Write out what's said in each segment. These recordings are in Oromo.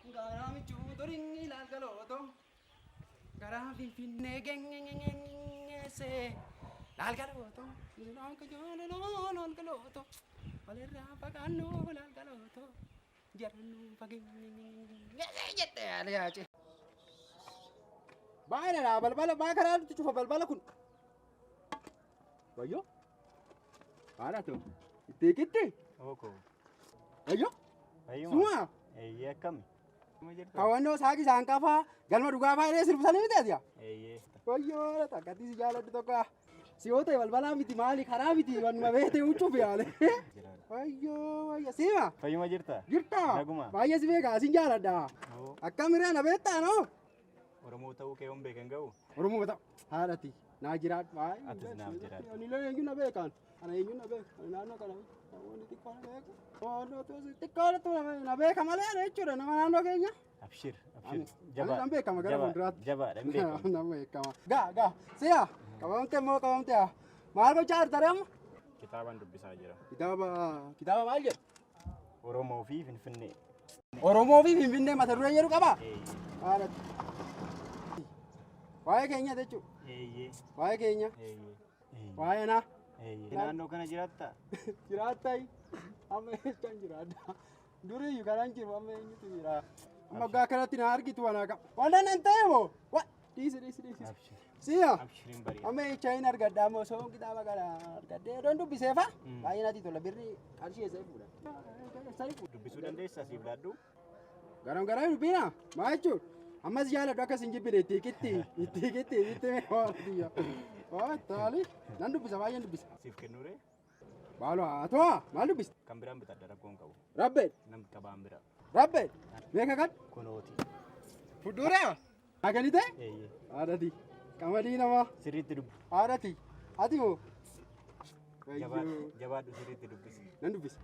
Garaa michuu durii laalgalooto. Garaa Finfinnee gengengengengese. Laalgalooto. Laalgalooto. Walirraa fagaannu laalgalooto. Jarannu fageenyengengengese jette yaale yaace. Baay'ee balbala baa karaa nuti cufa balbala kun. Wayyoo. Haadha ta'u. Itti eegitti. Ooko. Wayyoo. Fayyuma. Suma. Eeyyee akkami? Akkuma jirtu? Hawwannoo saaqi isaan qafaa galma dhugaa fa'aa sirbisanii miti ati. Eeyyee. Wayyoo takkatti si jaaladhu tokko. Si yoo ta'e balbalaa miti maali karaa miti wanuma beekte huccuuf yaale. Jiraadha. Wayyoo wayyo siima. Fayyuma jirta? Jirta. Naguma. Baay'ee si beeka sin jaaladha. Oo. Akkamirraa na beektaa noo? Oromoo ta'uu kee yoon beekan ga'u? Oromoo ta'u haadhati naa jiraadhu. Atis naaf jiraadhu. Ani illee eenyu na beekan. Ana eenyu na beeka. Ani naannoo kana namoonni xiqqoo na beeku. Namoonni xiqqoo na beeka malee ana jechuudha nama naannoo keenya. Abshir. Ani Abshir. nan beekama gara fuulduraatti. Jabaadha hin beekamu. Nama beekama. Gaa gaa si'a qabamte immoo qabamte haa. Maal gochaa jirta ree amma? Kitaaban dubbisaa jira. Kitaaba kitaaba maal jedhu? Oromoo fi Finfinnee. Oromoo fi Finfinnee mata duree jedhu qabaa? Eeyyee. Haadhati. Waa'ee keenya jechuudha. Eeyyee. Waa'ee keenya. Eeyyee. Waa'ee anaa. Eeyyee. Naannoo kana jiraattaa? Jiraattayi. Amma eessaan jiraadha? Duriyyuu kanan jiru amma eenyutu jira? Amma waggaa kanatti na argitu wanaa qaba. Wanta nan ta'e moo? Wa dhiisi dhiisi dhiisi. Abshir. Si'a. Abshir hin bari'a. Amma eessa hin argadha amma osoo kitaaba kana argadhee odoon dubbiseefa baay'ee natti tola birri qarshii eessa fuudha. Dubbisuu dandeessaa siif laadhu? Garam garam dubbina maa jechuun ammas jaaladhu akkas hin jibbine itti hiqitti itti hiqitti itti waa taali nan dubbisa baay'een dubbisa. Siif kennuuree? Baaloo haa to'a maal dubbista? Kan biraan bitadha rakkoon qabu. Rabbee Nam qabaan bira. rabbee beeka kan Kunooti. fuduraa akkanite Eeyyee. haadhati qamadii namaa Sirriitti dubbi. haadhati ati moo Jabaadhu. Jabaadhu sirriitti dubbisi. nan dubbisa.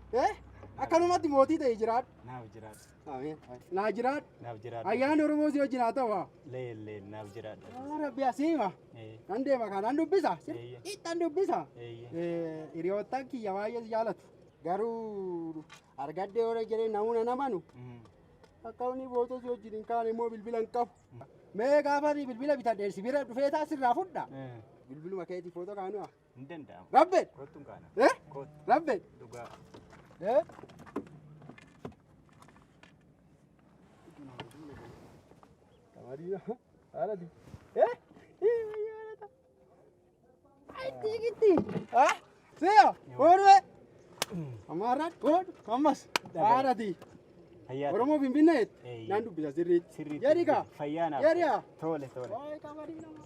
Akkanumatti mootii ta'e jiraadhu. Naaf jiraadhu. Ameen. Naa jiraadhu. Naaf jiraadhu. Ayyaanni Oromoo si wajjin haa ta'u haa. Leen leen naaf jiraadhu. Yaa Rabbi asiima. Eeyyee. Nan deema kan nan dubbisa. Eeyyee. Sirriitti dubbisa. Eeyyee. Hiriyoottan kiyya baay'ee si jaalatu. Garuu argadhee yoo jedhee namuuna namanu akka inni bootoo si wajjin hin kaane immoo bilbila hin qabu. Mee gaafa ani bilbila bitadhee si bira dhufee taa sirraa fudha. Bilbiluma keetii footoo kaanu haa. Hin danda'amu. Rabbe! Kottuun kaana. Eh? Kottu. Rabbe! Dhugaa. Eh? Qamadii haadhati. Eh? Itti itti. Ah? Si'a! Oolwe! Amaarraan oolu ammas haadhati. Fayyaa ta'e. Oromoo Finfinneetti Eeyyee. naan dubbisa sirriitti. Sirriitti. Jedhi kaa. Fayyaa naaf. Jedhi kaa. Tole tole. Waa'ee qamadii namaa.